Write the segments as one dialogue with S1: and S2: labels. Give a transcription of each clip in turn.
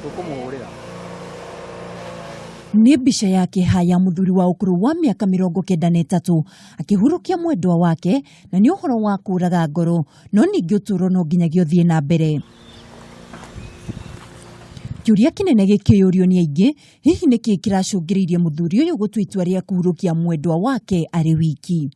S1: Tũkũmũhũrĩra.
S2: Nĩ mbica ya kĩeha ya mũthuri wa ũkũrũ wa mĩaka 93 akĩhurũkia mwendwa wake, na nĩ ũhoro wa kũraga ngoro, no ningĩ ũtũũro no nginyagia ũthiĩ na mbere. Kĩũria kĩnene gĩkĩyũrio nĩ aingĩ, hihi nĩ kĩĩ kĩracũngĩrĩirie mũthuri ũyũ gũtua itua rĩa kũhurũkia mwendwa wake arĩ wiki?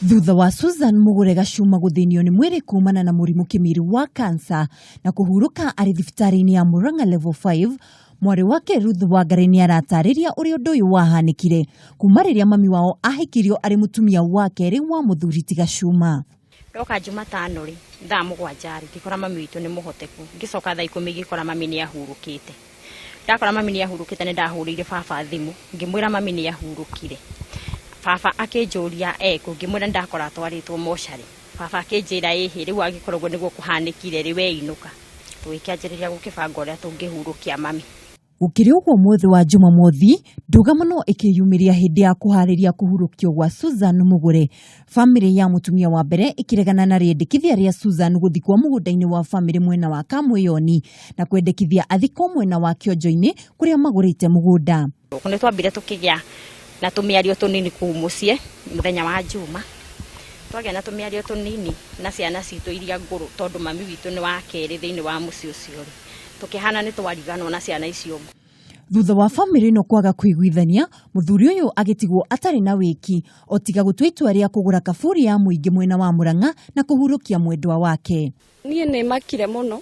S2: Thutha wa Susan Mugure Gacuma gũthĩnio nĩ mwĩrĩ kumana na mũrimũ kĩmiri wa kansa na kũhurũka arĩ thibitarĩ-inĩ ya Murang'a Level 5, mwarĩ wake Ruth Wangari nĩ aratarĩria ũrĩa ũndũ ũyũ wahanĩkire kuma rĩrĩa mami wao ahikirio arĩ mũtumia wa kerĩ wa mũthuri ti Gacuma.
S3: Ndoka Jumatano rĩ, thaa 7 rĩ, ngĩkora mami witũ nĩ mũhoteku. Ngĩcoka thaa 10 ngĩkora mami nĩ ahurũkĩte. Ndakora mami nĩ ahurũkĩte nĩ ndahũrĩire baba thimũ, ngĩmwĩra mami nĩ ahurũkire. Baba akĩnjũria ekũ, ngĩmwĩra nĩ ndakora atwarĩtwo mocarĩ. Baba akĩnjĩra ĩhĩ, rĩu angĩkorwo ũguo nĩguo kũhanĩkire rĩ, we inũka. Tũgĩkĩanjĩrĩria gũkĩbanga ũrĩa tũngĩhurũkia mami.
S2: Gũkĩrĩ ũguo, mũthĩ wa Jumamothi, ndũgamo ĩkĩyumĩria hĩndĩ ya kũharĩria kũhurũkio gwa Susan Mugure. Bamĩrĩ ya mũtumia wa mbere ĩkĩregana na rĩendekithia rĩa Susan gũthikwo mũgũnda-inĩ wa bamĩrĩ mwena wa Kamwĩyoni na kwendekithia athikwo mwena wa Kĩonjo-inĩ kũrĩa magũrĩte mũgũnda.
S3: Nĩ twambire tũkĩgĩa na tũmĩario tũnini kũu mũciĩ mũthenya wa Juma. Twagĩa na tũmĩario tũnini na ciana citũ iria ngũrũ, tondũ mami witũ nĩ wa kerĩ thĩinĩ wa mũciĩ ũcio rĩ, tũkĩhana nĩ twariganwo na ciana icio ngũrũ.
S2: Thutha wa bamĩrĩ ĩno kwaga kũiguithania, mũthuri ũyũ agĩtigwo atarĩ na wĩki o tiga gũtua itua rĩa kũgũra kaburi ya mũingĩ mwena wa Murang'a na kũhurũkia mwendwa wake.
S4: Niĩ nĩ makire mũno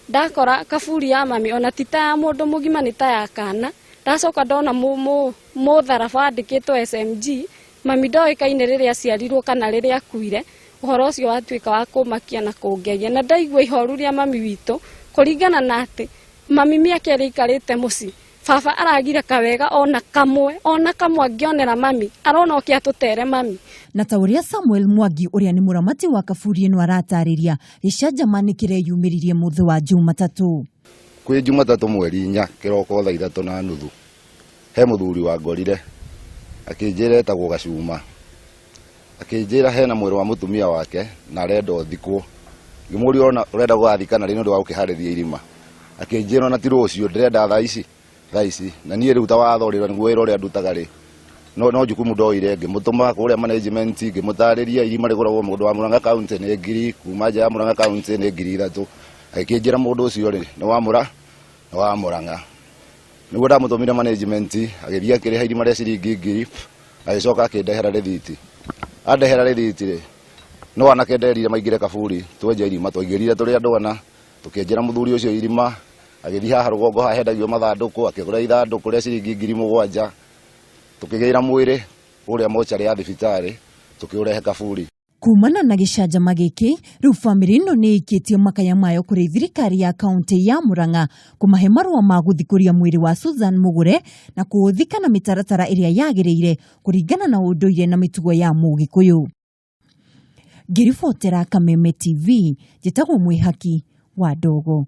S4: ndakora kaburi ya mami, ona ti ta ya mũndũ mũgima, nĩ ta ya kana. Ndacoka ndona mũtharaba wandĩkĩtwo SMG. Mami ndoĩkaine rĩrĩa aciarirwo kana rĩrĩa akuire. Ũhoro ũcio watuĩka wa kũmakia na kũngegia, na ndaigua ihoru rĩa mami witũ, kũringana na atĩ mami mĩaka ĩrĩa aikarĩte mũciĩ, baba aragire kawega ona kamwe, ona kamwe angĩonera mami, arona oke atũtere mami.
S2: Na ta ũrĩa Samuel Mwangi, ũrĩa nĩ mũramati wa kaburi ĩno, aratarĩria, gĩcanjama nĩ kĩreyumĩririe mũthĩ wa Jumatatũ.
S5: Kwĩ Jumatatũ 4 kĩroko thaa 3:30, he mũthuri wangorire akĩnjĩra, etagwo Gacuma, akĩnjĩra hena mwĩrĩ wa mũtumia wake na arenda ũthikwo. Ngĩmũria ona ũrenda gũgathikana rĩ, nĩ ũndũ wa gũkĩharĩria irima. Akĩnjĩra ona ti rũciũ, ndĩrenda thaa ici thaa ici. Na niĩ rĩu ta watho rĩ, nĩguo wĩra ũrĩa ndutaga rĩ, no jukumu ndoire, ngĩmũtũma kũrĩa management, ngĩmũtarĩria irima rĩgũragwo mũndũ wa Murang'a County nĩ 1,000, kuma nja ya Murang'a County nĩ 3,000. Agĩkĩnjĩra mũndũ ũcio rĩ nĩ wa Murang'a. Nĩguo ndamũtũmire management, agĩthiĩ akĩrĩha irima rĩa ciringi 1,000, agĩcoka akĩndehera rĩthiti. Andehera rĩthiti rĩ, no anake nderire maingĩre kaburi twenje irima. Twaingĩrire tũrĩ andũ ana, tũkĩenjera mũthuri ũcio irima. Agĩthiĩ haha rũgongo haha hendagio mathandũkũ, akĩgũra ithandũkũ rĩa ciringi 7,000. Tũkĩgĩra mwĩrĩ kũrĩa mocarĩ ya thibitarĩ, tũkĩũrehe kaburi.
S2: Kumana na gĩcanjama gĩkĩ, rĩu bamĩrĩ ĩno nĩ ĩikĩtie makaya mayo kũrĩ thirikari ya kaunti ya Murang'a kũmahe marũa ma gũthikũria mwĩrĩ wa Susan Mugure na kũũthika na mĩtaratara ĩrĩa yagĩrĩire kũringana na ũndũire na mĩtugo ya Mũgĩkũyũ. Ngĩribotera Kameme TV, njĩtagwo Mwĩhaki wa Ndogo.